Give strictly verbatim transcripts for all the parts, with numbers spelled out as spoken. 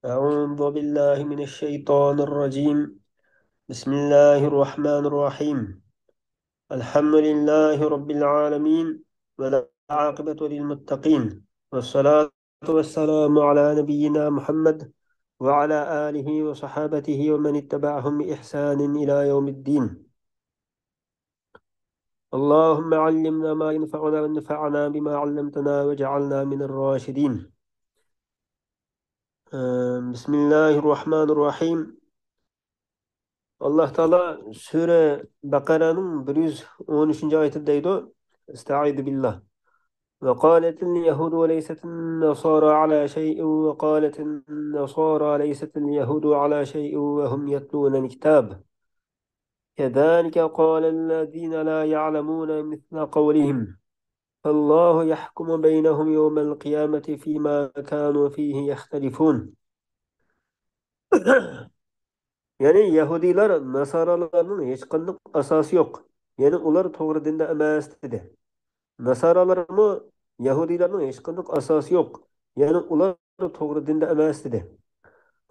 أعوذ بالله من الشيطان الرجيم. بسم الله الرحمن الرحيم. الحمد لله رب العالمين، والعاقبة للمتقين، والصلاة والسلام على نبينا محمد وعلى آله وصحابته ومن اتبعهم بإحسان إلى يوم الدين. اللهم علمنا ما ينفعنا وانفعنا بما علمتنا واجعلنا من الراشدين. بسم الله الرحمن الرحيم. ئاللاھ تائالا سۈرە بەقەرەنىڭ بىر يۈز ئون ئۈچىنچى ئايىتىدە دەيدۇ، ئەستەئىزۇ بىللاھ. وقالت اليهود ليست النصارى على شيء وقالت النصارى ليست اليهود على شيء وهم يتلون الكتاب. كذلك قال الذين لا يعلمون مثل قولهم. فالله يحكم بينهم يوم القيامة فيما كانوا فيه يختلفون. يەنى يەھۇدىيلار ناسارالارنىڭ ھېچقانداق ئاساسى يوق، يەنى ئۇلار توغرا دىندا ئەمەس دېدى. ناسارالارمۇ يەھۇدىيلارنىڭ ھېچقانداق ئاساسى يوق، يەنى ئۇلار توغرا دىندا ئەمەس دېدى.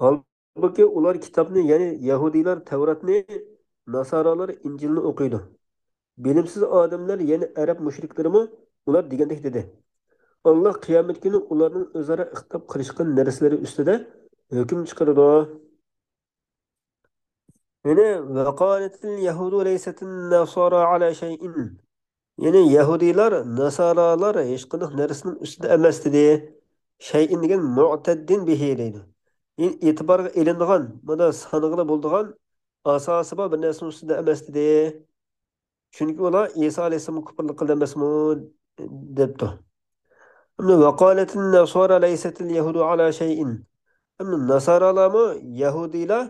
ھالبۇكى ئۇلار كىتابنى، يەنى يەھۇدىيلار تەۋراتنى، ناسارالار ئىنجىلنى ئوقۇيدۇ. بىلىمسىز ئادەملەر، يەنى ئەرەب مۇشرىكلىرىمۇ ئۇلار دېگەندەك دېدى. ئاللاھ قىيامەت كۈنى ئۇلارنىڭ ئۆزئارا ئىختىلاپ قىلىشقان نەرسىلىرى ئۈستىدە ھۆكۈم چىقىرىدۇ. يەنى، وقالت اليهود ليست النصارى على شيء. يەنى يەھۇدىيلار، ناسارالار ھېچقانداق نەرسىنىڭ ئۈستىدە ئەمەس دېدى. شيء دېگەن معتد به دەيدۇ. يەنى ئېتىبارغا ئېلىنىدىغان، مانا سانىغىلى بولىدىغان ئاساسى بار بىر نەرسىنىڭ ئۈستىدە ئەمەس دېدى. چۈنكى ئۇلار ئىسا ئەلەيھىسسالامغا كۇپۇرلۇق قىلدى ئەمەسمۇ دەپتۇ. ئەمدى وقالت النصارى ليست اليهود على شيء. ئەمدى ناسارالارمۇ يەھۇدىيلار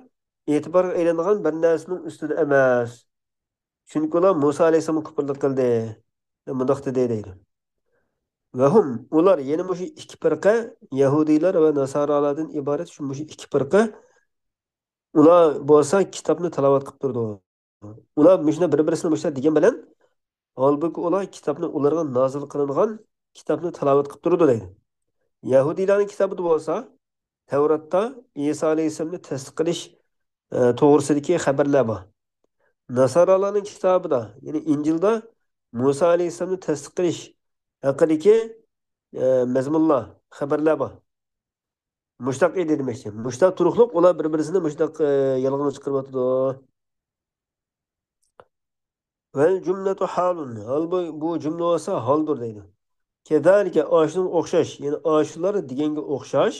ئېتىبارغا ئېلىنغان بىر نەرسىنىڭ ئۈستىدە ئەمەس. چۈنكى ئۇلار مۇسا ئەلەيھىسسالامغا كۇپۇرلۇق قىلدى. مۇنداق دېدى دەيدۇ. وهم، ئۇلار، يەنى مۇشۇ ئىككى پىرقە، يەھۇدىيلار ۋە ناسارالاردىن ئىبارەت شۇ مۇشۇ ئىككى پىرقە، ئۇلار بولسا كىتابنى تىلاۋەت قىلىپ تۇرىدۇ. ئۇلار مۇشۇنداق بىر-بىرسىنى مۇشۇنداق دېگەن بىلەن، ھالبۇكى ئۇلار كىتابنى، ئۇلارغا نازىل قىلىنغان كىتابنى تىلاۋەت قىلىپ تۇرىدۇ دەيدۇ. يەھۇدىيلارنىڭ كىتابىدا بولسا، تەۋراتتا ئىسا ئەلەيھىسسالامنى تەستىق قىلىش، ئە، توغرىسىدىكى خەۋەرلەر بار. ناسارالارنىڭ كىتابىدا، يەنى ئىنجىلدا مۇسا ئەلەيھىسسالامنى تەستىق قىلىش ھەققىدىكى، ئە، مەزمۇنلار، خەۋەرلەر بار. مۇشتاق ئىدى دېمەكچى. مۇشتاق تۇرۇقلۇق ئۇلار بىر-بىرسىنى مۇشتاق، ئە، يالغانغا چىقىرىۋاتىدۇ. والجملة حال. ھالبۇ-، بۇ جۈملە بولسا ھالدۇر دەيدۇ. كذلك، ئاشۇنىڭغا ئوخشاش، يەنى ئاشۇلار دېگەنگە ئوخشاش،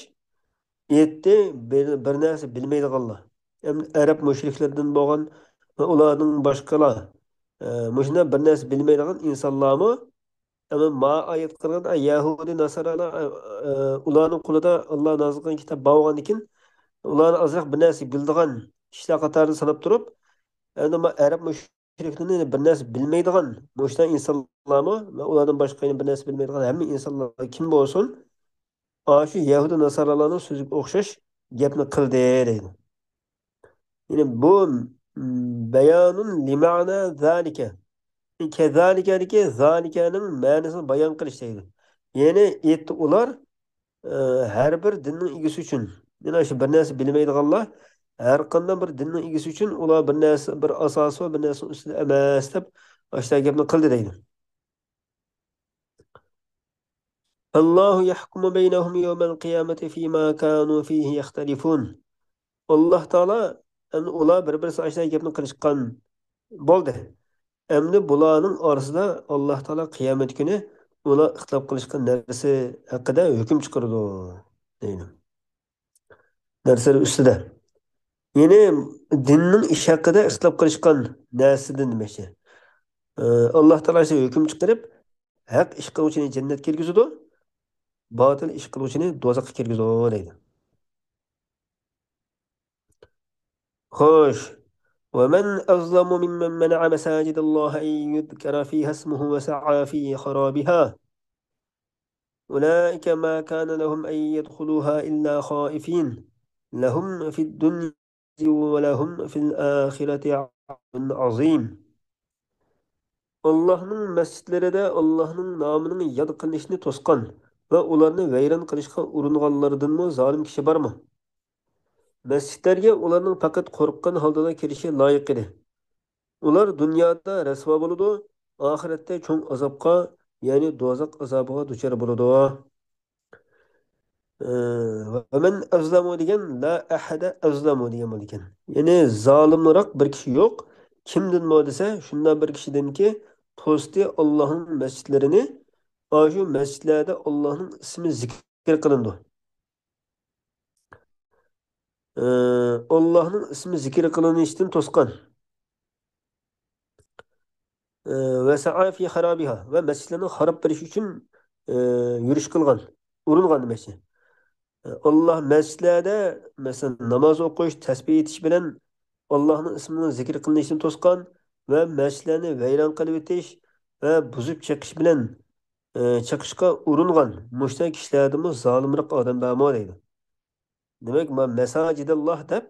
ئېيتتى بىر، بىر نەرسە بىلمەيدىغانلار. ھەم ئەرەب مۇشرىكلىرىدىن بولغان ۋە ئۇلاردىن باشقىلار، ئە، مۇشۇنداق بىر نەرسە بىلمەيدىغان ئىنسانلارمۇ، ئەمما ما ئايەتكە قارىغاندا، يەھۇدىي ناسارالار، ئە، ئە، ئۇلارنىڭ قولىدا ئاللا نازىل قىلغان كىتاب بار بولغاندىكىن، ئۇلارنى ئازراق بىر نەرسە بىلىدىغان كىشىلەر قاتارىدا ساناپ تۇرۇپ، ئەمدى ما ئەرەب مۇشرىكلىرىنى بىر نەرسە بىلمەيدىغان مۇشۇنداق ئىنسانلارمۇ ۋە ئۇلاردىن باشقا يەنە بىر نەرسە بىلمەيدىغان ھەممە ئىنسانلار كىم بولسۇن، ئاشۇ يەھۇدىي ناسارالارنىڭ سۆزىگە ئوخشاش گەپنى قىلدى دەيدۇ. يەنى بۇ، م، بيان لمعنى ذلك. كذلكدىكى ذلكنىڭ مەنىسىنى بايان قىلىش دەيدۇ. يەنى ئېيتتى ئۇلار، ئە، ھەر بىر دىننىڭ ئىگىسى ئۈچۈن، يەنى شۇ بىر نەرسە بىلمەيدىغانلار، ھەر قانداق بىر دىننىڭ ئىگىسى ئۈچۈن ئۇلار بىر نەرسە، بىر ئاساسى بار بىر نەرسىنىڭ ئۈستىدە ئەمەس دەپ ئاشۇنداق گەپنى قىلدى دەيدۇ. فالله يحكم بينهم يوم القيامة فيما كانوا فيه يختلفون. ئاللاھ تائالا، ئەمدى ئۇلار بىر-بىرسى ئاشۇنداق گەپنى قىلىشقان بولدى. ئەمدى بۇلارنىڭ ئارىسىدا ئاللاھ تائالا قىيامەت كۈنى ئۇلار ئىختىلاپ قىلىشقان نەرسە ھەققىدە ھۆكۈم چىقىرىدۇ، دەيدۇ. نەرسىلەر ئۈستىدە. يەنى دىننىڭ ئىشى ھەققىدە ئىختىلاپ قىلىشقان نەرسىدىن دېمەكچى. ئى، ئاللاھ تائالا شۇ ھۆكۈم چىقىرىپ، ھەق ئىش قىلغۇچىنى جەننەتكە كىرگۈزىدۇ، باتىل ئىش قىلغۇچىنى دوزاخقا كىرگۈزىدۇ، دەيدۇ. خوش. ومن أظلم ممن منع مساجد الله أن يذكر فيها اسمه وسعى في خرابها. أولئك ما كان لهم أن يدخلوها إلا خائفين. لهم في الدنيا ولهم في الآخرة عذاب عظيم. ئاللاھنىڭ مەسچىتلىرىدە ئاللاھنىڭ نامىنىڭ ياد قىلىنىشىنى توسقان ۋە ئۇلارنى ۋەيران قىلىشقا ئۇرۇنغانلاردىنمۇ زالىم كىشى بارمۇ؟ مەسچىتلەرگە ئۇلارنىڭ پەقەت قورققان ھالدىلا كىرىشى لايىق ئىدى. ئۇلار دۇنيادا رەسۋا بولىدۇ، ئاخىرەتتە چوڭ ئازابقا، يەنى دوزاخ ئازابىغا دۇچار بولىدۇ. ئى، «ومن أظلم» دېگەن «لا أحد أظلم» دېگەن بولىدىكەن. يەنى زالىمراق بىر كىشى يوق. كىمدىنمۇ دېسە، شۇنداق بىر كىشىدىنكى توستى ئاللاھنىڭ مەسچىتلىرىنى، ئاشۇ مەسچىتلەردە ئاللاھنىڭ ئىسمى زىكىر قىلىنىدۇ. ئى، ئاللاھنىڭ ئىسمى زىكىر قىلىنىشتىن توسقان. ئى، «وسعى في خرابها» ۋە مەسچىتلەرنى خاراب قىلىش ئۈچۈن، ئى، يۈرۈش قىلغان، ئۇرۇنغان دېمەكچى. ئى، ئاللاھ مەسچىتلەردە، مەسىلەن، ناماز ئوقۇش، تەسبىھ ئېيتىش بىلەن ئاللاھنىڭ ئىسمىنىڭ زىكىر قىلىنىشىنى توسقان ۋە مەسچىتلەرنى ۋەيران قىلىۋېتىش ۋە بۇزۇپ چېقىش بىلەن، ئى، چېقىشقا ئۇرۇنغان مۇشۇنداق كىشىلەردىنمۇ زالىمراق ئادەم بارمۇ دەيدۇ. دېمەك، ما-، مەساجىداللاھ دەپ،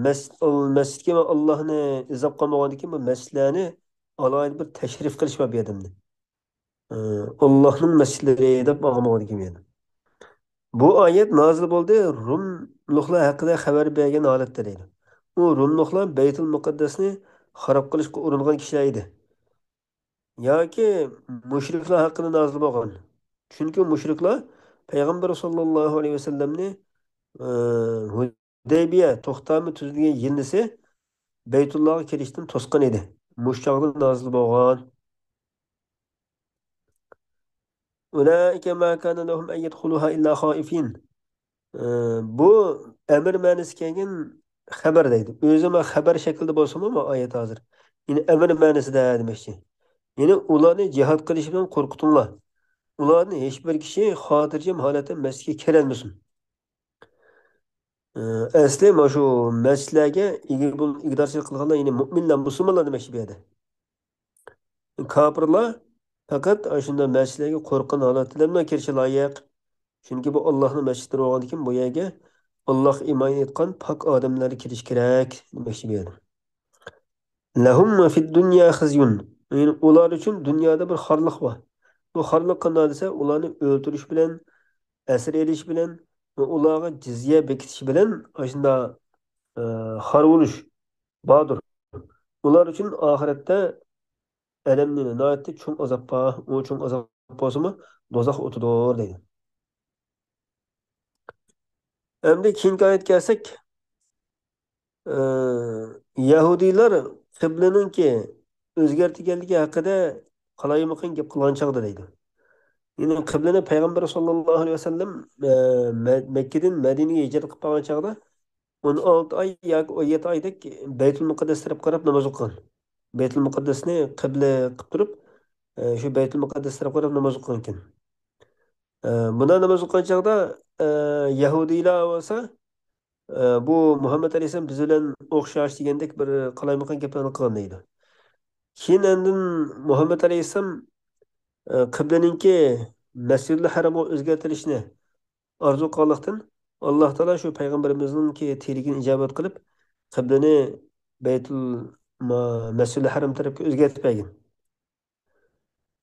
مەس-، ئال-، مەسچىتكە مەن ئاللاھنى ئىزدەپ قالمىغاندىكىن، بۇ مەسچىتلەرنى ئالاھىدە بىر تەشرىپ قىلىش بار بۇ يەردە. ئى، ئاللاھنىڭ مەسچىتلىرى دەپ ماڭغان بولغاندىكىن بۇ يەردە. بۇ ئايەت نازىل بولدى، روملۇقلار ھەققىدە خەۋەر بەرگەن ھالەتتە دەيدۇ. ئۇ روملۇقلار بەيتۇل مۇقەددەسنى خاراب قىلىشقا ئۇرۇنغان كىشىلەر ئىدى. ياكى مۇشرىكلار ھەققىدە نازىل بولغان. چۈنكى مۇشرىكلار پەيغەمبەر ساللاللاھۇ ئەلەيھى ۋەسەللەمنى، ئى، ھۇدەيبىيە توختامى تۈزۈلگەن يىلنىسى بەيتۇللاغا كىرىشتىن توسقان ئىدى. مۇشۇ چاغدا نازىل بولغان. «أولئك ما كان لهم أن يدخلوها إلا خائفين». ئى، بۇ ئەمىر مەنىسى كەلگەن خەۋەر دەيدۇ. ئۆزىمۇ خەۋەر شەكلىدە بولسىمۇ، بۇ ئايەت ھازىر. يەنى ئەمىر مەنىسىدە دېمەكچى. يەنى ئۇلارنى جىھاد قىلىش بىلەن قورقۇتۇڭلار. ئۇلاردىن ھېچ بىر كىشى خاتىرجەم ھالەتتە مەسچىتكە كىرەلمىسۇن. ئى، ئەسلى مانا شۇ مەسچىتلەرگە ئىگە بول-، ئىگىدارچىلىق قىلغانلار، يەنى مۇئمىنلار، مۇسۇلمانلار دېمەكچى بۇ يەردە. كاپىرلار پەقەت ئاشۇنداق مەسچىتلەرگە قورققان ھالەتتىلەرلا كىرىشى لايىق. چۈنكى بۇ ئاللاھنىڭ مەسچىتلىرى بولغاندىكىن، بۇ يەرگە ئاللاھقا ئىمان ئېيتقان پاك ئادەملەر كىرىشى كېرەك دېمەكچى بۇ يەردە. «لهم في الدنيا خزي». يەنى ئۇلار ئۈچۈن دۇنيادا بىر خارلىق بار. بۇ خارلىق قانداق دېسە، ئۇلارنى ئۆلتۈرۈش بىلەن، ئەسىر ئېلىش بىلەن ۋە ئۇلارغا جىزيە بېكىتىش بىلەن ئاشۇنداق، ئى، خار بولۇش باردۇر. ئۇلار ئۈچۈن ئاخىرەتتە ئەلەملىك ناھايىتى چوڭ ئازاب بار. ئۇ چوڭ ئازاب بولسىمۇ دوزاخ ئوتىدۇر دەيدۇ. ئەمدى كېيىنكى ئايەتكە كەلسەك، ئى، يەھۇدىيلار قىبلىنىڭكى ئۆزگەرتىلگەنلىكى ھەققىدە قالايمىقان گەپ قىلغان چاغدا دەيدۇ. يەنى قىبلىنى پەيغەمبەر ساللاللاھۇ ئەلەيھى ۋەسەللەم، ئى، مە-، مەككىدىن مەدىنىگە ھىجرەت قىلىپ بارغان چاغدا ئون ئالتە ئاي ياكى ئون يەتتە ئايدەك بەيتۇل مۇقەددەس تەرەپ قاراپ ناماز ئوقۇغان. بەيتۇل مۇقەددەسنى قىبلە قىلىپ تۇرۇپ، ئى، شۇ بەيتۇل مۇقەددەس تەرەپ قاراپ ناماز ئوقۇغان ئىكەن. ئى، بۇنداق ناماز ئوقۇغان چاغدا، ئى، يەھۇدىيلار بولسا، ئى، بۇ مۇھەممەد ئەلەيھىسسالام بىز بىلەن ئوخشاش دېگەندەك بىر قالايمىقان گەپلەرنى قىلغان دەيدۇ. كېيىن ئاندىن مۇھەممەد ئەلەيھىسسالام، ئى، قىبلىنىڭكى مەسجىدىل ھەرامغا ئۆزگەرتىلىشىنى ئارزۇ قىلغانلىقتىن، ئاللا تائالا شۇ پەيغەمبىرىمىزنىڭكى تىلىگىنى ئىجابەت قىلىپ، قىبلىنى بەيتۇل ما-، مەسجىدىل ھەرام تەرەپكە ئۆزگەرتىپ بەرگەن.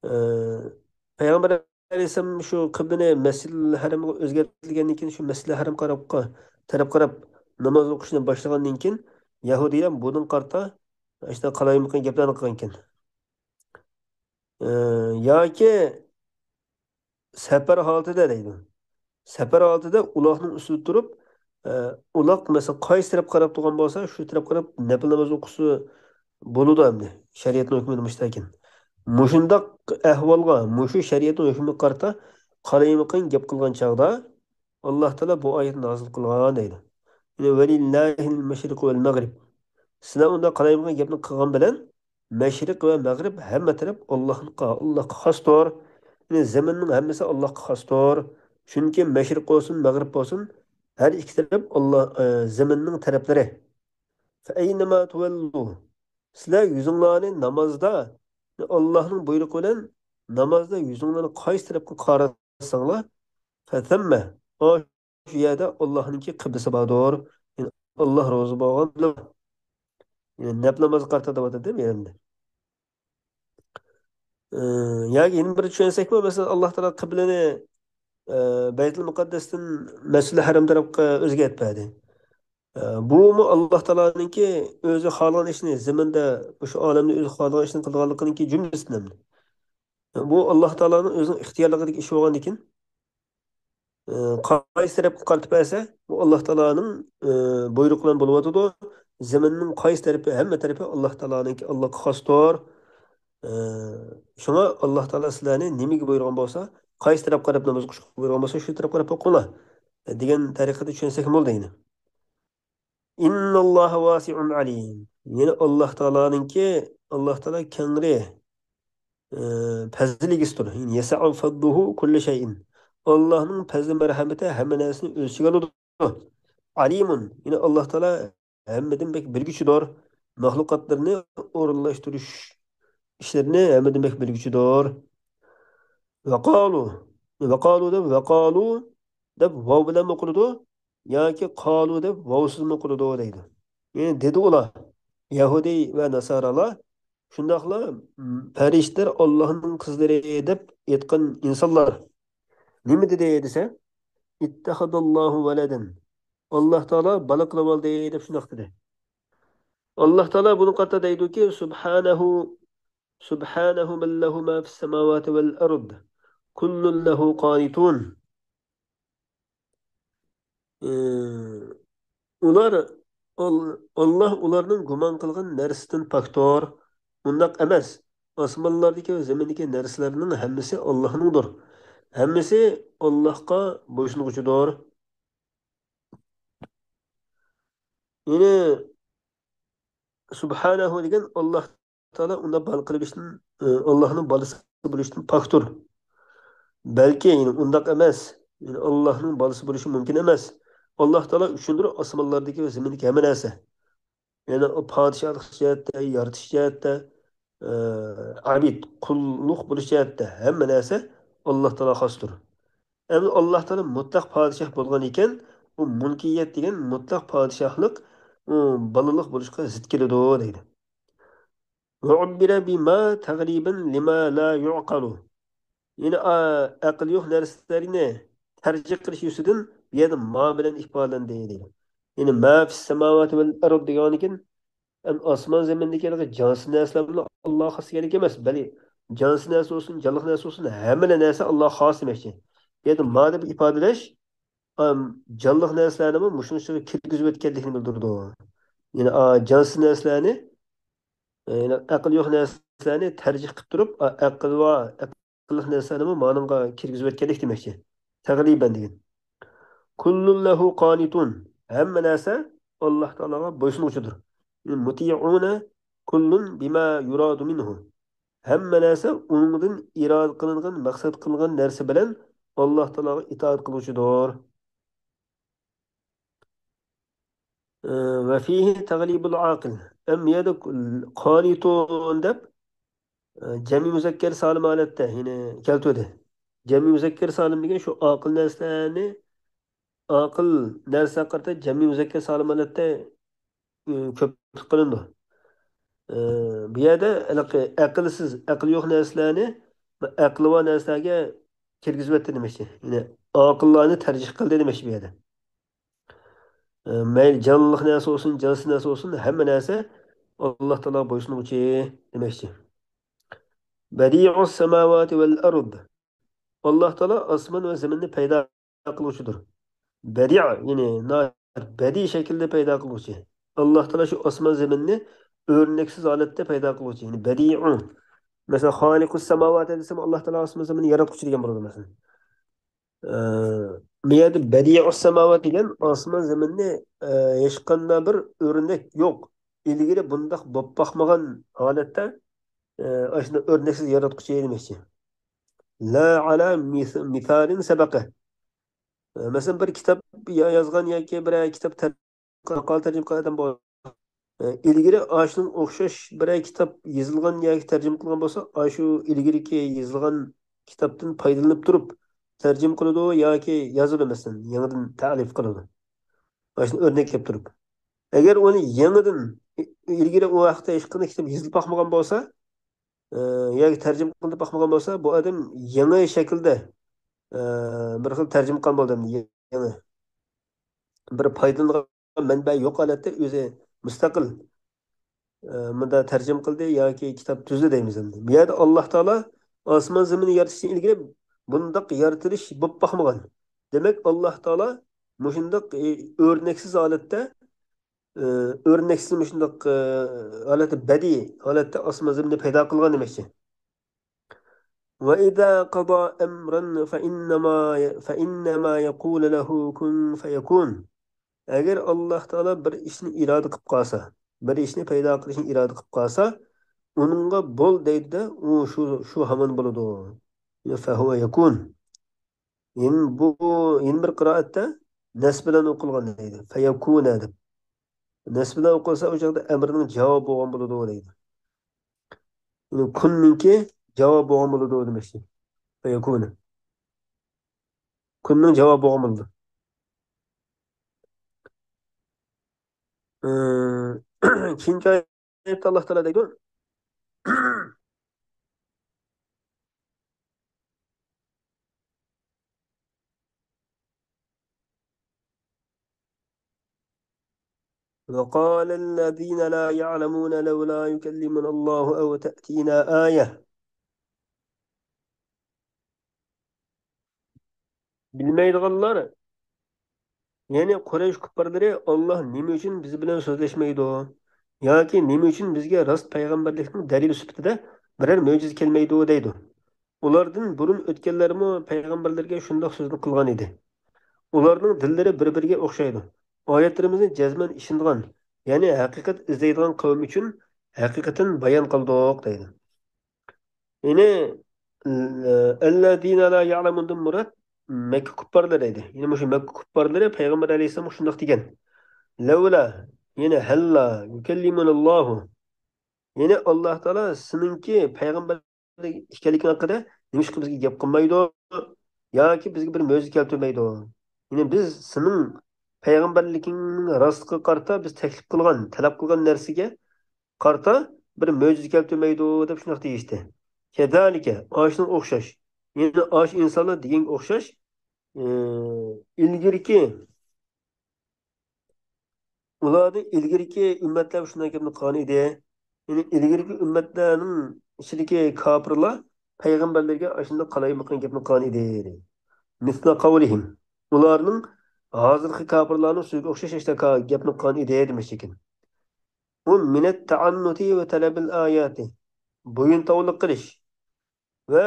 ئى، پەيغەمبەر ئەلەيھىسسالام شۇ قىبلىنى مەسجىدىل ھەرامغا ئۆزگەرتىلگەندىن كېيىن، شۇ مەسجىدىل ھەرام قاراپقا، تەرەپ قاراپ ناماز ئوقۇشنى باشلىغاندىن كېيىن، يەھۇدىيلار بۇنىڭغا قارىتا شۇنداق قالايمىقان گەپلەرنى قىلغان ئىكەن. ئى، ياكى سەپەر ھالىتىدە دەيدۇ. سەپەر ھالىتىدە ئۇلاغنىڭ ئۈستىدە تۇرۇپ، ئى، ئۇلاغ، مەسىلەن، قايسى تەرەپكە قاراپ تۇرغان بولسا، شۇ تەرەپكە قاراپ نەپىل ناماز ئوقۇسا بولىدۇ ئەمدى. شەرىئەتنىڭ ھۆكمىدە مۇشۇنداكەن. مۇشۇنداق ئەھۋالغا، مۇشۇ شەرىئەتنىڭ ھۆكمىگە قارىتا قالايمىقان گەپ قىلغان چاغدا، ئاللا تائالا بۇ ئايەتنى نازىل قىلغان دەيدۇ. يەنى، «ولله المشرق والمغرب». سىلەر ئۇنداق قالايمىقان گەپنى قىلغان بىلەن، مەشرىق ۋە مەغرىب ھەممە تەرەپ ئاللاھقا، ئاللاھقا خاستۇر. يەنى زېمىننىڭ ھەممىسى ئاللاھقا خاستۇر. چۈنكى مەشرىق بولسۇن، مەغرىب بولسۇن، ھەر ئىككى تەرەپ ئاللا، ئە، زېمىننىڭ تەرەپلىرى. فأينما تولوا. سىلەر يۈزۈڭلارنى نامازدا، ئاللاھنىڭ بۇيرۇقى بىلەن نامازدا يۈزۈڭلارنى قايسى تەرەپكە قاراتساڭلار، فثم. شۇ يەردە ئاللاھنىڭكى قىبلىسى باردۇر. يەنى ئاللاھ رازى بولغان، يەنى نەپلى نامازغا قارىتا دەۋاتىدۇ بۇ يەردە. ئى، ياكى يەنە بىر چۈشەنسەكمۇ، مەسىلەن، ئاللاھ تائالا قىبلىنى، ئى، بەيتۇل مۇقەددەستىن مەسجىدىل ھەرام تەرەپكە ئۆزگەرتىپ بەردى. ئە، بۇمۇ ئاللاھ تائالانىڭكى ئۆزى خالىغان ئىشنى، زېمىندا مۇشۇ ئالەمدە ئۆزى خالىغان ئىشنى قىلىدىغانلىقىنىڭكى جۈملىسىدىن. بۇ ئاللاھ تائالانىڭ ئۆزىنىڭ ئىختىيارلىقىدىكى ئىش بولغاندىكىن، ئە، قايسى تەرەپكە قارىتىپ بەرسە، بۇ ئاللاھ تائالانىڭ، ئە، بۇيرۇقى بىلەن بولۇۋاتىدۇ. زېمىننىڭ قايسى تەرىپى، ھەممە تەرىپى ئاللاھ تائالانىڭكى، ئاللاھقا خاستۇر. ئە، شۇڭا ئاللاھ تائالا سىلەرنى نېمىگە بۇيرۇغان بولسا، قايسى تەرەپكە قاراپ ناماز ئوقۇشقا بۇيرۇغان بولسا، شۇ تەرەپكە قاراپ ئوقۇڭلار، دېگەن تەرىقىدە چۈشەنسەكمۇ بولىدۇ يەنە. إن الله واسع عليم. يەنى ئاللاھ تائالانىڭكى، ئاللاھ تائالا كەڭرى، ئى، پەزىل ئىگىسىدۇر. يەنى يسع فضله كل شيء. ئاللاھنىڭ پەزلى مەرھەمىتى ھەممە نەرسىنى ئۆز ئىچىگە ئالىدۇ. عليم. يەنى ئاللاھ تائالا ھەممىدىن بەك بىلگۈچىدۇر. مەخلۇقاتلىرىنى ئورۇنلاشتۇرۇش ئىشلىرىنى ھەممىدىن بەك بىلگۈچىدۇر. وقالوا. وقالوا دەپ، وقالوا دەپ ۋاۋ بىلەن ئوقۇلىدۇ ياكى قالۇ دەپ ۋاۋسىزمۇ ئوقۇلىدۇ دەيدۇ. يەنى دېدى ئۇلار، يەھۇدىي ۋە ناسارالار، شۇنداقلا، م، پەرىشتىلەر ئاللاھنىڭ قىزلىرى دەپ ئېيتقان ئىنسانلار نېمە دېدى دېسە، اتخذ الله ولدا. ئاللاھ تائالا بالا قىلىۋالدى دەپ شۇنداق دېدى. ئاللاھ تائالا بۇنى قارىتا دەيدۇكى، سبحانه، سبحانه من له ما في السماوات والأرض كل له قانتون. ئى، ئۇلار، ئال-، ئاللاھ ئۇلارنىڭ گۇمان قىلغان نەرسىدىن پاكتۇر. ئۇنداق ئەمەس. ئاسمانلاردىكى ۋە زېمىندىكى نەرسىلەرنىڭ ھەممىسى ئاللاھنىڭدۇر. ھەممىسى ئاللاھقا بويسۇنغۇچىدۇر. يەنى، سبحانه دېگەن ئاللاھ تائالا ئۇنداق بالا قىلىۋېلىشتىن، ئى، ئاللاھنىڭ بالىسى بولۇشتىن پاكتۇر. بەلكى، يەنى ئۇنداق ئەمەس. يەنى ئاللاھنىڭ بالىسى بولۇشى مۇمكىن ئەمەس. ئاللاھ تائالا ئۈچۈندۇر ئاسمانلاردىكى ۋە زېمىندىكى ھەممە نەرسە. يەنى ئۇ پادىشاھلىق جەھەتتە، يارىتىش جەھەتتە، ئى، ئابىد، قۇللۇق بولۇش جەھەتتە ھەممە نەرسە ئاللاھ تائالاغا خاستۇر. ئەمدى ئاللاھ تائالا مۇتلەق پادىشاھ بولغان ئىكەن، بۇ مۇلكىيەت دېگەن مۇتلەق پادىشاھلىق، ئۇ بالىلىق بولۇشقا زىت كېلىدۇ دەيدۇ. وعبر بما تغليبا لما لا يعقل. يەنى، ئا، ئەقلى يوق نەرسىلەرنى تەرجىھ قىلىش يۈزىسىدىن بۇ يەردە ما بىلەن ئىپادىلەندى دەيدۇ. يەنى ما في السماوات والأرض دېگەندىكىن، ئەمدى ئاسمان زېمىندىكى ھېلىقى جانسىز نەرسىلەر بىلەن ئاللاغا خاس دېگەنلىك ئەمەس، بەلكى جانسىز نەرسە بولسۇن، جانلىق نەرسە بولسۇن، ھەممىلا نەرسە ئاللاغا خاس دېمەكچى. بۇ يەردە ما دەپ ئىپادىلەش، ئام، جانلىق نەرسىلەرنىمۇ مۇشۇنىڭ ئىچىگە كىرگۈزۈۋەتكەنلىكىنى بىلدۈرىدۇ. يەنى، ئا، جانسىز نەرسىلەرنى، ئە، يەنى ئەقلى يوق نەرسىلەرنى تەرجىھ قىلىپ تۇرۇپ، ئا، ئەقلى بار، ئەقىللىق نەرسىلەرنىمۇ مانىڭغا كىرگۈزۈۋەتكەنلىك دېمەكچى. تەغلىبەن دېگەن. كل له قانتون. ھەممە نەرسە ئاللاھ تائالاغا بويسۇنغۇچىدۇر. مطيعون كل بما يراد منه. ھەممە نەرسە ئۇنىڭدىن ئىرادە قىلىنغان، مەقسەت قىلىنغان نەرسە بىلەن ئاللاھ تائالاغا ئىتائەت قىلغۇچىدۇر. ئى، وفيه تغليب العاقل. ئەمما يەردە قانتون دەپ، ئى، جەمئىي مۇزەككەر سالىم ھالەتتە يەنە كەلتۈردى. جەمئىي مۇزەككەر سالىم دېگەن شۇ ئاقىل نەرسىلەرنى، ئاقىل نەرسىلەرگە قارىتا جەمئىي مۇزەككەر سالىم ھالەتتە، ئى، كۆپلۈك قىلىنىدۇ. ئى، بۇ يەردە ھېلىقى ئەقىلسىز، ئەقلى يوق نەرسىلەرنى ئەقلى بار نەرسىلەرگە كىرگۈزۈۋەتتى دېمەكچى. يەنى ئاقىللارنى تەرجىھ قىلدى دېمەكچى بۇ يەردە. ئى، مەيلى جانلىق نەرسە بولسۇن، جانسىز نەرسە بولسۇن، ھەممە نەرسە ئاللاھ تائالاغا بويسۇنغۇچى دېمەكچى. بديع السماوات والأرض. ئاللاھ تائالا ئاسمان ۋە زېمىننى پەيدا قىلغۇچىدۇر. بەدىئ، يەنى ناھايىتى بەدىئىي شەكىلدە پەيدا قىلغۇچى. ئاللاھ تائالا شۇ ئاسمان زېمىننى ئۆرنەكسىز ھالەتتە پەيدا قىلغۇچى. يەنى بەدىئۇ. مەسىلەن، خالىقۇس ساماۋات دېسەم، ئاللاھ تائالا ئاسمان زېمىننى ياراتقۇچى دېگەن بولىدۇ، مەسىلەن. ئە، بۇ يەردە بەدىئۇس ساماۋات دېگەن ئاسمان زېمىننى، ئە، ھېچقانداق بىر ئۆرنەك يوق. ئىلگىرى بۇنداق بولۇپ باقمىغان ھالەتتە، ئە، ئاشۇنداق ئۆرنەكسىز ياراتقۇچى دېمەكچى. لا على مث-، مثال سبقه. ئە، مەسىلەن، بىر كىتاب يا-، يازغان ياكى بىرەر كىتاب تەر-، ماقالە تەرجىمە قىلغان ئادەم بار. ئە، ئىلگىرى ئاشۇنىڭ ئوخشاش بىرەر كىتاب يېزىلغان ياكى تەرجىمە قىلغان بولسا، ئاشۇ ئىلگىرىكى يېزىلغان كىتابتىن پايدىلىنىپ تۇرۇپ تەرجىمە قىلىدۇ ياكى يازىدۇ، مەسىلەن، يېڭىدىن تەلىف قىلىدۇ. ئاشۇنى ئۆرنەك كەلتۈرۈپ. ئەگەر ئۇنى يېڭىدىن، ئىلگىرى ئۇ ھەقتە ھېچقانداق كىتاب يېزىلىپ باقمىغان بولسا، ئە، ياكى تەرجىمە قىلىنىپ باقمىغان بولسا، بۇ ئادەم يېڭى شەكىلدە، ئە، بىر خىل تەرجىمە قىلغان بولدى، يېڭى. بىر پايدىلانغان مەنبە يوق ھالەتتە ئۆزى مۇستەقىل، ئە، مۇنداق تەرجىمە قىلدى ياكى كىتاب تۈزدى دەيمىز ئەمدى. بۇ يەردە ئاللاھ تائالا ئاسمان زېمىننى يارىتىشتىن ئىلگىرى بۇنداق يارىتىلىش بولۇپ باقمىغان. دېمەك، ئاللاھ تائالا مۇشۇنداق، ئى، ئۆرنەكسىز ھالەتتە، ئى، ئۆرنەكسىز مۇشۇنداق، ئى، ھالەتتە، بەدىئىي ھالەتتە ئاسمان زېمىننى پەيدا قىلغان دېمەكچى. وَإِذَا قَضَى أَمْرًا فَإِنَّمَا، فَإِنَّمَا يَقُولُ لَهُ كُن فَيَكُونُ. ئەگەر ئاللاھ تائالا بىر ئىشنى ئىرادە قىلىپ قالسا، بىر ئىشنى پەيدا قىلىشنى ئىرادە قىلىپ قالسا، ئۇنىڭغا بول دەيدۇ-دە، ئۇ شۇ، شۇ ھامان بولىدۇ. فَهُوَ يَكُونُ. يەنە بۇ، يەنە بىر قىرائەتتە نەسب بىلەن ئوقۇلغان دەيدۇ. فَيَكُونَ دەپ. نەسب بىلەن ئوقۇلسا، ئۇ چاغدا ئەمرىنىڭ جاۋابى بولغان بولىدۇ دەيدۇ. يەنى كۇننىڭكى جاۋابى بولغان بولىدۇ دېمەكچى. فَيَكُونُ. كۇننىڭ جاۋابى بولغان بولىدۇ. ئى، كېيىنكى ئايەتتە ئاللاھ تائالا دەيدۇ. وَقَالَ الَّذِينَ لَا يَعْلَمُونَ لَوْلَا يُكَلِّمُنَا اللَّهُ أَوْ تَأْتِيَنَا آيَةٌ. بىلمەيدىغانلار، يەنى قۇرەيش كۇپپارلىرى، ئاللاھ نېمە ئۈچۈن بىز بىلەن سۆزلەشمەيدۇ؟ ياكى نېمە ئۈچۈن بىزگە راست پەيغەمبەرلىكنىڭ دەلىلى سۈپىتىدە بىرەر مۆجىزە كەلمەيدۇ؟ دەيدۇ. ئۇلاردىن بۇرۇن ئۆتكەنلەرمۇ پەيغەمبەرلەرگە شۇنداق سۆزنى قىلغان ئىدى. ئۇلارنىڭ دىللىرى بىر-بىرىگە ئوخشايدۇ. ئايەتلىرىمىزنى جەزمەن ئىشىنىدىغان، يەنى ھەقىقەت ئىزدەيدىغان قەۋم ئۈچۈن ھەقىقەتەن بايان قىلدۇق دەيدۇ. يەنى، ئەللەزىنە لا يەلەمۇندىن مۇراد مەككە كۇپپارلىرى ئىدى. يەنى مۇشۇ مەككە كۇپپارلىرى پەيغەمبەر ئەلەيھىسسالامغا شۇنداق دېگەن. لەۋلا، يەنى ھەللا، يۇكەللىمۇناللاھۇ. يەنى ئاللاھ تائالا سېنىڭكى پەيغەمبەر ئىكەنلىكىڭ ھەققىدە نېمىشقا بىزگە گەپ قىلمايدۇ؟ ياكى بىزگە بىر مۆجىزە كەلتۈرمەيدۇ؟ يەنى بىز سېنىڭ پەيغەمبەرلىكىڭنىڭ راستلىقىغا قارىتا بىز تەكلىپ قىلغان، تەلەپ قىلغان نەرسىگە قارىتا بىر مۆجىزە كەلتۈرمەيدۇ دەپ شۇنداق دېيىشتى. كەزالىكە، ئاشۇنىڭغا ئوخشاش. يەنى ئاشۇ ئىنسانلار دېگەنگە ئوخشاش، ئى، ئىلگىرىكى، ئۇلاردىن ئىلگىرىكى ئۈممەتلەر شۇنداق گەپنى قىلغان ئىدى. يەنى ئىلگىرىكى ئۈممەتلەرنىڭ ئىچىدىكى كاپىرلار پەيغەمبەرلەرگە ئاشۇنداق قالايمىقان گەپنى قىلغان ئىدى. مىسلە قەۋلىھىم. ئۇلارنىڭ ھازىرقى كاپىرلارنىڭ سۆزىگە ئوخشاش ئاشۇنداق گەپنى قىلغان ئىدى دېمەكچىكەن. بۇ مىنەت تەئەننۇتى ۋە تەلەبىل ئاياتى. بويۇنتاۋلىق قىلىش ۋە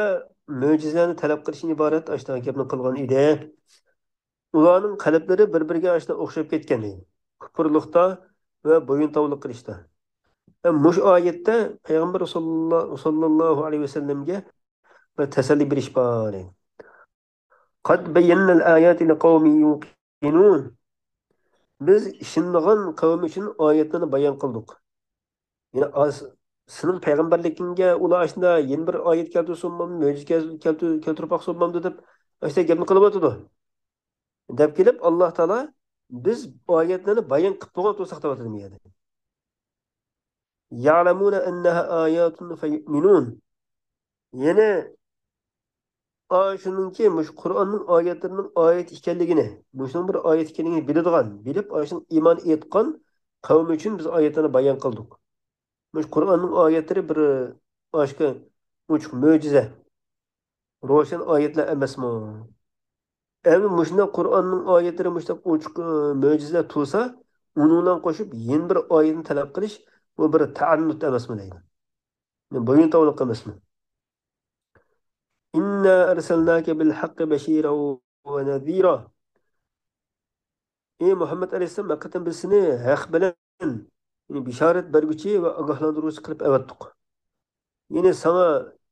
مۆجىزىلەرنى تەلەپ قىلىشتىن ئىبارەت ئاشۇنداق گەپنى قىلغان ئىدى. ئۇلارنىڭ قەلبلىرى بىر-بىرىگە ئاشۇنداق ئوخشاپ كەتكەن ئىدى. كۇپۇرلۇقتا ۋە بويۇنتاۋلىق قىلىشتا. ۋە مۇشۇ ئايەتتە پەيغەمبەر ساللاللا-، ساللاللاھۇ ئەلەيھى ۋەسەللەمگە بىر تەسەللى بېرىش بار. قەد بەييەننەل ئاياتى لىقەۋمىن يۇقىنۇن. بىز ئىشىنىدىغان قەۋم ئۈچۈن ئايەتلەرنى بايان قىلدۇق. يەنى ئاز-، سېنىڭ پەيغەمبەرلىكىڭگە ئۇلار ئاشۇنداق يەنە بىر ئايەت كەلتۈرسە بولمامدۇ، مۆجىزە كەل-، كەلتۈر-، كەلتۈرۈپ باقسا بولمامدۇ دەپ ئاشۇنداق گەپنى قىلىۋاتىدۇ. دەپ كېلىپ، ئاللاھ تائالا بىز ئايەتلەرنى بايان قىلىپ بولغان تۇرساق دەۋاتىدۇ بۇ يەردە. يەلەمۇنە ئەننەھا ئاياتۇن فەيۇئمىنۇن. يەنى ئاشۇنىڭكى، مۇشۇ قۇرئاننىڭ ئايەتلىرىنىڭ ئايەت ئىكەنلىكىنى، مۇشۇنىڭ بىر ئايەت ئىكەنلىكىنى بىلىدىغان، بىلىپ ئاشۇنىڭ ئىمان ئېيتقان قەۋمى ئۈچۈن بىز ئايەتلەرنى بايان قىلدۇق. مۇشۇ قۇرئاننىڭ ئايەتلىرى بىر ئاشكا ئوچۇق مۆجىزە، روشەن ئايەتلەر ئەمەسمۇ؟ ئەمدى مۇشۇنداق قۇرئاننىڭ ئايەتلىرى مۇشۇنداق ئوچۇق، ئى، مۆجىزىلەر تۇرسا، ئۇنىڭ بىلەن قوشۇپ يەنە بىر ئايەتنى تەلەپ قىلىش، بۇ بىر تەئەننۇت ئەمەسمۇ دەيدۇ. بويۇنتاۋلىق ئەمەسمۇ؟ ئىننا ئەرسەلناكە بىل ھەققى بەشىرا ۋە نەزىرا. ئى مۇھەممەد ئەلەيھىسسالام، ھەقىقەتەن بىز سېنى ھەق بىلەن، يەنى بېشارەت بەرگۈچى ۋە ئاگاھلاندۇرغۇچى قىلىپ ئەۋەتتۇق. يەنى ساڭا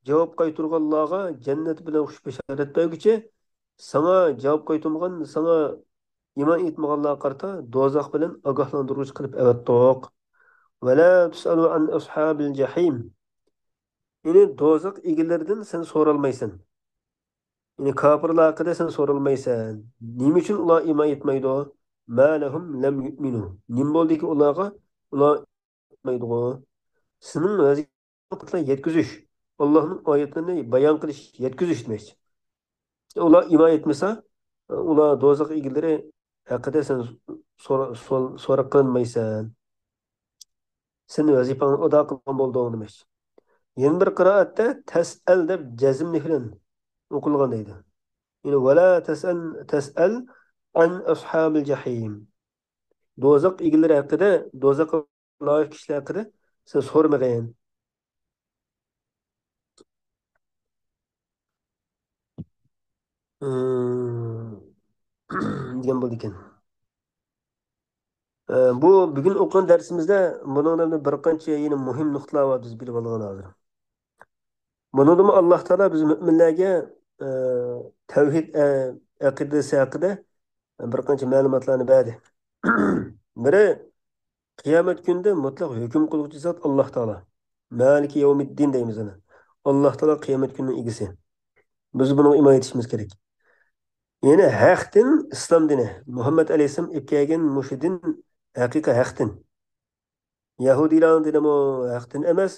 جاۋاب قايتۇرغانلارغا جەننەت بىلەن خۇش بېشارەت بەرگۈچى، ساڭا جاۋاب قايتۇرمىغان، ساڭا ئىمان ئېيتمىغانلارغا قارىتا دوزاخ بىلەن ئاگاھلاندۇرغۇچى قىلىپ ئەۋەتتۇق. ۋەلا تۇسئەلۇ ئەن ئەسھابىل جەھىم. يەنى دوزاخ ئىگىلىرىدىن سەن سورالمايسەن. يەنى كاپىرلار ھەققىدە سەن سورالمايسەن. نېمە ئۈچۈن ئۇلار ئىمان ئېيتمايدۇ؟ ما لەھۇم لەم يۇئمىنۇ. نېمە بولدىكى ئۇلارغا؟ ئۇلار ئېيتمايدىغۇ. سېنىڭ ۋەزىپەڭ يەتكۈزۈش. ئاللاھنىڭ ئايەتلىرىنى بايان قىلىش، يەتكۈزۈش دېمەكچى. ئۇلار ئىمان ئېيتمىسا، ئۇلار دوزاخ ئىگىلىرى ھەققىدە سەن سورا-، سول-، سوراق قىلىنمايسەن. سەن ۋەزىپەڭنى ئادا قىلغان بولدۇڭ دېمەكچى. يەنە بىر قىرائەتتە تەسئەل دەپ جەزملىك بىلەن ئوقۇلغان دەيدۇ. يەنە ۋەلا تەسئەل، تەسئەل ئەن ئەسھابىل جەھىم. دوزاخ ئىگىلىرى ھەققىدە، دوزاخقا لايىق كىشىلەر ھەققىدە سەن سورىمىغىن. ئىم، دېگەن بولىدىكەن. ئە، بۇ بۈگۈن ئوقۇغان دەرسىمىزدە بۇنىڭدىن بىر قانچە يەنە مۇھىم نۇقتىلار بار، بىز بىلىپ ئالغان ھازىر. بۇنىڭدىمۇ ئاللاھ تائالا بىز مۆمىنلەرگە، ئە، تەۋھىد، ئە، ئەقىدىسى ھەققىدە بىر قانچە مەلۇماتلارنى بەردى. بىرى، قىيامەت كۈنىدە مۇتلەق ھۆكۈم قىلغۇچى زات ئاللاھ تائالا. مالىكى يەۋمىددىن دەيمىز ئۇنى. ئاللاھ تائالا قىيامەت كۈنىنىڭ ئىگىسى. بىز بۇنىڭغا ئىمان ئېيتىشىمىز كېرەك. يەنى ھەق دىن ئىسلام دىنى، مۇھەممەد ئەلەيھىسسالام ئېلىپ كەلگەن مۇشۇ دىن ھەقىقىي ھەق دىن. يەھۇدىيلارنىڭ دىنىمۇ ھەق دىن ئەمەس،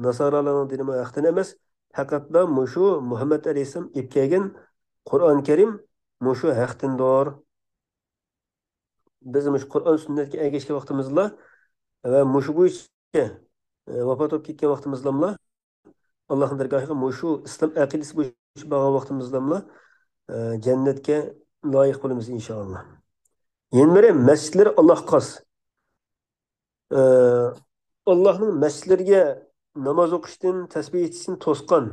ناسارالارنىڭ دىنىمۇ ھەق دىن ئەمەس. پەقەتلا مۇشۇ مۇھەممەد ئەلەيھىسسالام ئېلىپ كەلگەن قۇرئان كەرىم مۇشۇ ھەق دىندۇر. بىز مۇشۇ قۇرئان سۈننەتكە ئەگەشكەن ۋاقتىمىزدا ۋە مۇشۇ بويىچە، ئە، ۋاپات بولۇپ كەتكەن ۋاقتىمىزدىمۇ ئاللاھنىڭ دەرگاھىغا مۇشۇ ئىسلام ئەقىدىسى بويىچە بارغان ۋاقتىمىزدىمۇ، ئە، جەننەتكە لايىق بولىمىز ئىنشائاللا. يەنە بىرى، مەسچىتلەر ئاللاھقا خاس. ئە، ئاللاھنىڭ مەسچىتلىرىگە ناماز ئوقۇشتىن، تەسبىھ ئېيتىشتىن توسقان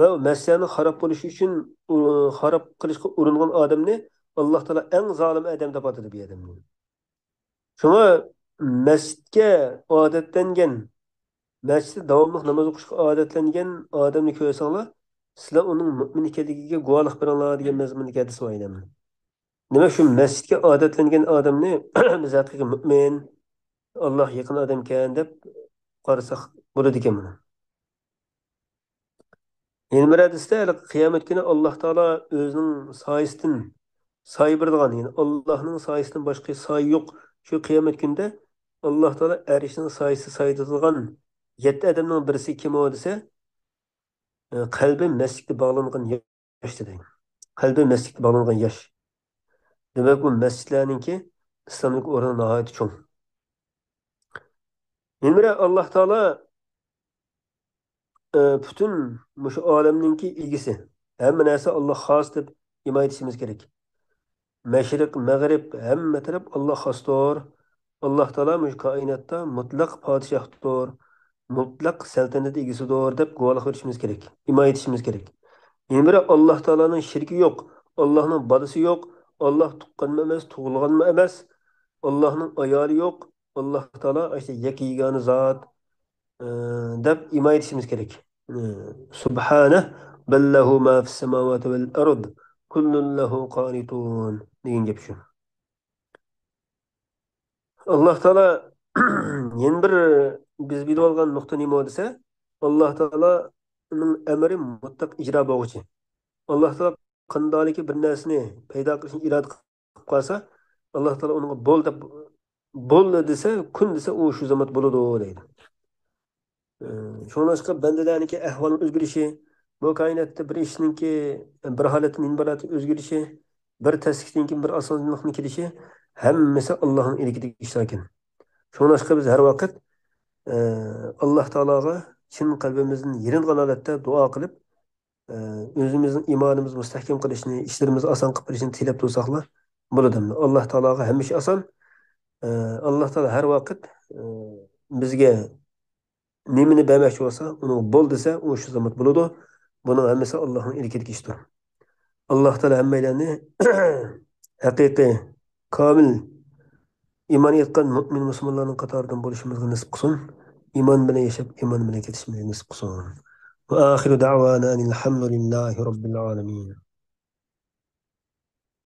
ۋە مەسچىتلەرنىڭ خاراب بولۇشى ئۈچۈن، ئۇ، خاراب قىلىشقا ئۇرۇنغان ئادەمنى ئاللاھ تائالا ئەڭ زالىم ئادەم دەپ ئاتىدى بۇ ئادەمنى. شۇڭا مەسچىتكە ئادەتلەنگەن، مەسچىتتە داۋاملىق ناماز ئوقۇشقا ئادەتلەنگەن ئادەمنى كۆرسەڭلار، سىلەر ئۇنىڭ مۆمىن ئىكەنلىكىگە گۇۋاھلىق بېرىڭلار دېگەن مەزمۇندىكى ھەدىس بار ئىدى. دېمەك، شۇ مەسچىتكە ئادەتلەنگەن ئادەمنى بىز ھەقىقىي مۆمىن، ئاللاھقا يېقىن ئادەمكەن دەپ قارىساق بولىدىكەن بۇنى. يەنە بىر ھەدىستە، ھېلىقى قىيامەت كۈنى ئاللاھ تائالا ئۆزىنىڭ سايىسىدىن سايە بېرىدىغان، يەنى ئاللاھنىڭ سايىسىدىن باشقا سايە يوق. شۇ قىيامەت كۈنىدە ئاللاھ تائالا ئەرشىنىڭ سايىسى سايىدىغان يەتتە ئادەمنىڭ بىرسى كىم ئۇ دېسە، قەلبى مەسچىتكە باغلانغان ياش دېدى. قەلبى مەسچىتكە باغلانغان ياش. دېمەك، بۇ مەسچىتلەرنىڭكى ئىسلامدىكى ئورنى ناھايىتى چوڭ. يەنە بىر ئاللاھ تائالا، ئە، پۈتۈن مۇشۇ ئالەمنىڭكى ئىگىسى. ھەممە نەرسە ئاللاھقا خاس دەپ ئىمان ئېيتىشىمىز كېرەك. مەشرىق، مەغرىب، ھەممە تەرەپ ئاللاھقا خاستۇر. ئاللاھ تائالا مۇشۇ كائىناتتا مۇتلەق پادىشاھتۇر، مۇتلەق سەلتەنەت ئىگىسىدۇر دەپ گۇۋاھلىق بېرىشىمىز كېرەك، ئىمان ئېيتىشىمىز كېرەك. يەنە بىرى، ئاللاھ تائالانىڭ شېرىكى يوق، ئاللاھنىڭ بالىسى يوق، ئاللاھ تۇغقانمۇ ئەمەس، تۇغۇلغانمۇ ئەمەس، ئاللاھنىڭ ئايالى يوق، ئاللاھ تائالا ئاشۇ يەككە يېگانە زات، ئى، دەپ ئىمان ئېيتىشىمىز كېرەك. ئى، سۇبھانە بەللەھۇ ما فىس سەماۋاتى ۋەل ئەرد كۇللۇن لەھۇ قانىتۇن دېگەن گەپ شۇ. ئاللاھ تائالا يەنە بىر بىز بىلىۋالغان نۇقتا نېمە دېسە، ئاللاھ تائالانىڭ ئەمرى مۇتلەق ئىجرا بولغۇچى. ئاللاھ تائالا قانداقلىكى بىر نەرسىنى پەيدا قىلىشنى ئىرادە قىلىپ قالسا، ئاللاھ تائالا ئۇنىڭغا بول دەپ، بول دېسە، كۈن دېسە، ئۇ شۇ زامات بولىدۇ دەيدۇ. ئى، شۇڭلاشقا بەندىلەرنىڭكى ئەھۋالىنىڭ ئۆزگىرىشى، بۇ كائىناتتا بىر ئىشنىڭكى بىر ھالەتتىن يەنە بىر ھالەتكە ئۆزگىرىشى، بىر تەسلىكتىن كېيىن بىر ئاسانلىقنىڭ كېلىشى، ھەممىسى ئاللاھنىڭ ئىلكىدىكى ئىشلار ئىكەن. شۇڭلاشقا بىز ھەر ۋاقىت، ئى، ئاللاھ تائالاغا چىن قەلبىمىزدىن يېرىنغان ھالەتتە دۇئا قىلىپ، ئى، ئۆزىمىزنىڭ ئىمانىمىزنى مۇستەھكەم قىلىشنى، ئىشلىرىمىزنى ئاسان قىلىپ بېرىشىنى تىلەپ تۇرساقلا بولىدۇ. ئاللاھ تائالاغا ھەممە ئىش ئاسان. ئى، ئاللاھ تائالا ھەر ۋاقىت، ئى، بىزگە نېمىنى بەرمەكچى بولسا، ئۇنىڭغا بول دېسە، ئۇ شۇ زامات بولىدۇ. بۇنىڭ ھەممىسى ئاللاھنىڭ ئىلكىدىكى ئىشتۇر. ئاللاھ تائالا ھەممەيلەننى ھەقىقىي، كامىل ئىمان ئېيتقان مۆمىن مۇسۇلمانلارنىڭ قاتارىدىن بولۇشىمىزغا نېسىپ قىلسۇن. ئىمان بىلەن ياشاپ، ئىمان بىلەن كېتىشىمىزگە نېسىپ قىلسۇن. وآخر دعوانا أن الحمد لله رب العالمين.